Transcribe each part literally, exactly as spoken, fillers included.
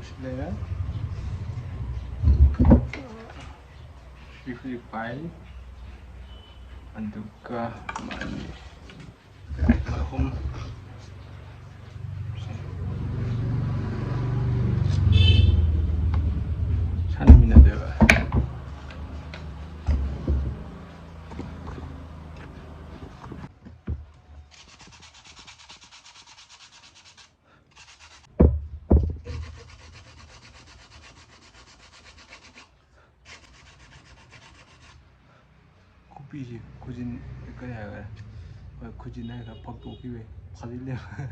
ꯁꯤ ꯂꯩꯔꯦ꯫ ꯁꯤ ꯍꯧꯖꯤꯛ ꯄꯥꯏ꯫ ꯑꯗꯨꯒ ꯃꯥꯒꯤ ꯑꯍꯨꯝ ꯁꯥꯟꯅꯃꯤꯟꯅꯗꯣꯏꯕ꯫ ꯈꯨꯕꯤꯁꯤ ꯈꯨꯖꯤꯟ ꯀꯔꯤ ꯍꯥꯏꯈꯔꯦ? ꯍꯣꯏ, ꯈꯨꯖꯤꯟ ꯍꯥꯏ ꯈꯔ ꯐꯛꯇꯣꯛꯈꯤꯕꯩ ꯐꯥꯖꯤꯜꯂꯦꯕ꯫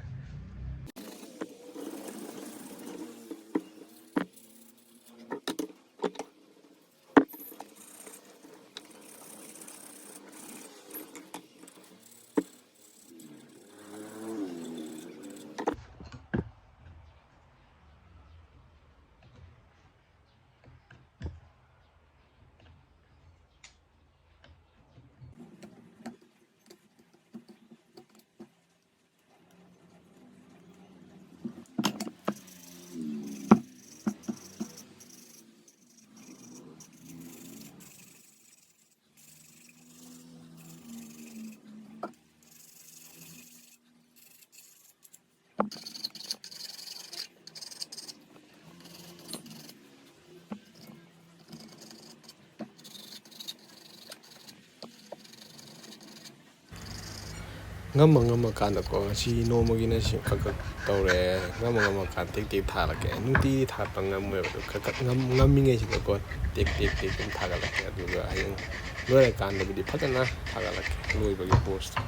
ꯉꯝꯃ ꯉꯝꯃꯀꯥꯟꯗꯀꯣ, ꯉꯁꯤ ꯅꯣꯡꯃꯒꯤꯅ ꯁꯤ ꯈꯛ ꯈꯛ ꯇꯧꯔꯦ꯫ ꯉꯝꯃ ꯉꯝꯃꯀꯥꯟꯗ ꯇꯦꯛ ꯇꯦꯛ ꯊꯥꯒꯠꯂꯛꯀꯦ꯫ ꯅꯨꯡꯇꯤꯒꯤ ꯊꯥꯒꯠꯄ ꯉꯝꯃꯣꯏꯕ, ꯑꯗꯨ ꯈꯔ ꯈꯛ ꯉꯝ-, ꯉꯝꯃꯤꯉꯩꯁꯤꯗꯀꯣ ꯇꯦꯛ ꯇꯦꯛ ꯇꯦꯛ ꯑꯗꯨꯝ ꯊꯥꯒꯠꯂꯛꯀꯦ꯫ ꯑꯗꯨꯒ ꯍꯌꯦꯡ ꯂꯣꯏꯔꯀꯥꯟꯗꯕꯨꯗꯤ ꯐꯖꯅ ꯊꯥꯒꯠꯂꯛꯀꯦ, ꯂꯣꯏꯕꯒꯤ ꯄꯣꯁꯇꯣ꯫